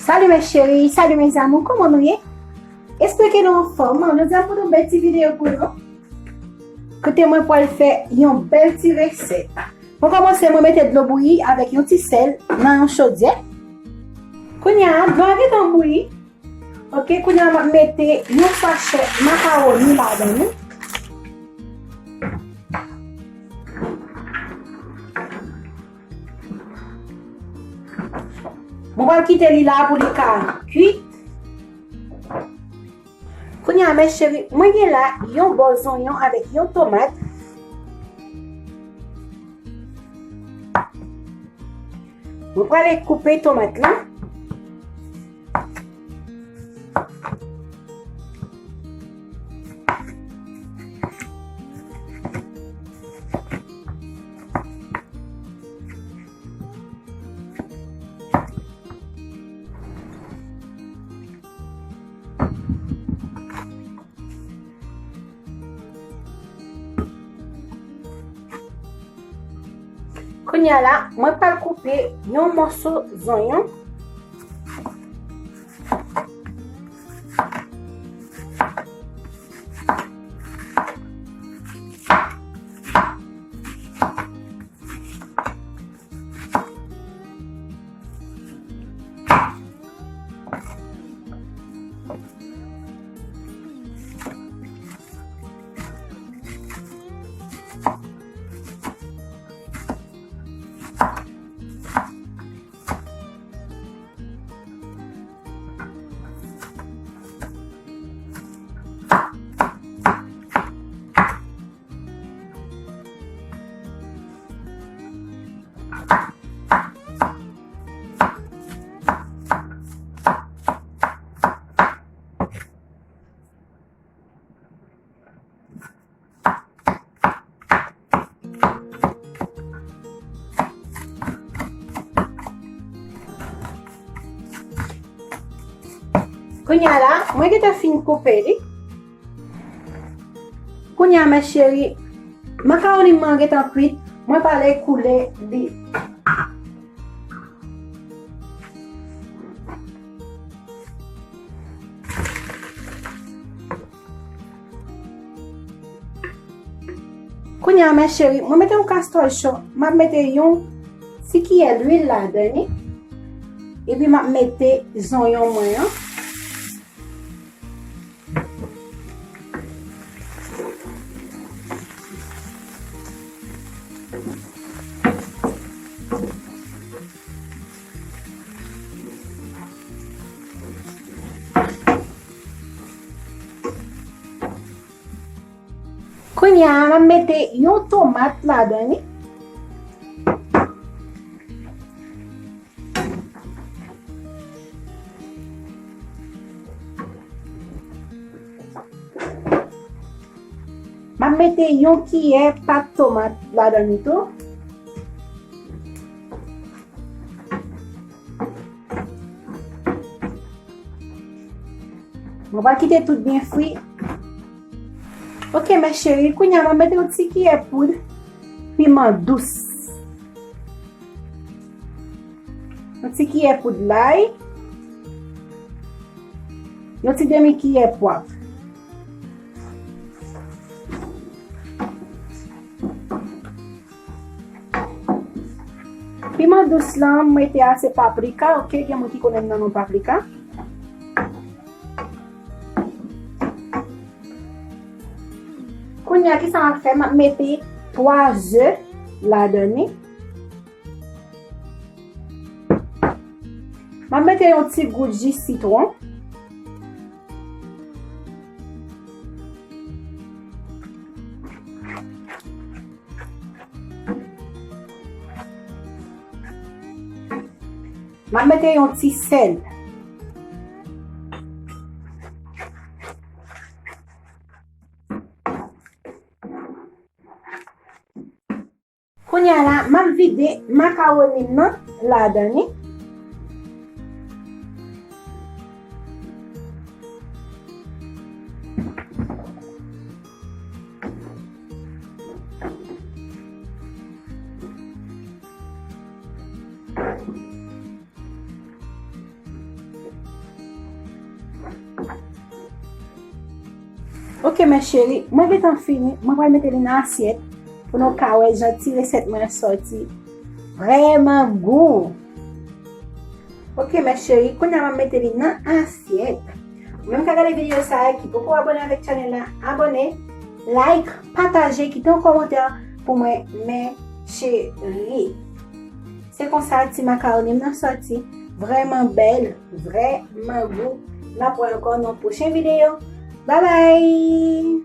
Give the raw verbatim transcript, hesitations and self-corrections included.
Salut mes chéris, salut mes amours, kòman nou ye? Espere ke nou anfòm. Jodi a m pote yon bèl ti videyo pou nou. Kote mwen pral fè yon bèl ti resèt. Pou kòmanse, mwen mete dlo bouyi avèk yon ti sèl nan yon chodyè. Kounye a, dlo a gentan bouyi. Ok, kounye a m ap mete yon sachè makawoni ladan li. Mwen pral kite li la pou li ka kwit. Kounye a, mes chéris, mwen gen la yon bò zonyon avèk yon tomat. Mwen prale koupe tomat la. Kounye a la, mwen pral koupe yon mòso zonyon. Kounye a la, mwen gentan fin koupe li. Kounye a, mes chéris, makawoni mwen gentan kwit, mwen prale koule li. Kounye a, mes chéris, mwen mete yon kastòy cho, m ap mete yon ti kiyè lwil ladan li, epi m ap mete zonyon mwen an. Kounye a, m ap mete yon tomat ladan li. M ap mete yon kiyè pat tomat ladan li tou. Mwen va kite tout byen fri. Ok, mes chéris, kounye a m ap mete yon ti kiyè poud piman dous. Yon ti kiyè poud lay. Yon ti demi kiyè pwav. Piman dous lan, m mete a se paprika, ok? Gen moun ki konnen nan non paprika. Kounye a, kisa m ap fè? M ap mete twa ze ladan li. M ap mete yon ti gout ji sitwon. M ap mete yon ti sèl. Kounye a la, m ap vide makawoni m nan ladan li. Ok, mes chéries, mwen gentan fini. Mwen pral mete li nan asyèt pou nou ka wè jan ti resèt mwen sòti. Vrèman gou. Ok, mes chéries, kounye a m ap mete li nan asyèt. Ou menm k ap gade videyo sa a, ki poko abòne avèk chanèl la, abòne, like, pataje, kite yon kòmantè pou mwen, mes chéries. Se konsa ti makawoni m nan sòti. Vrèman bèl, vrèman gou. N ap wè ankò nan yon pwochen videyo. Babay!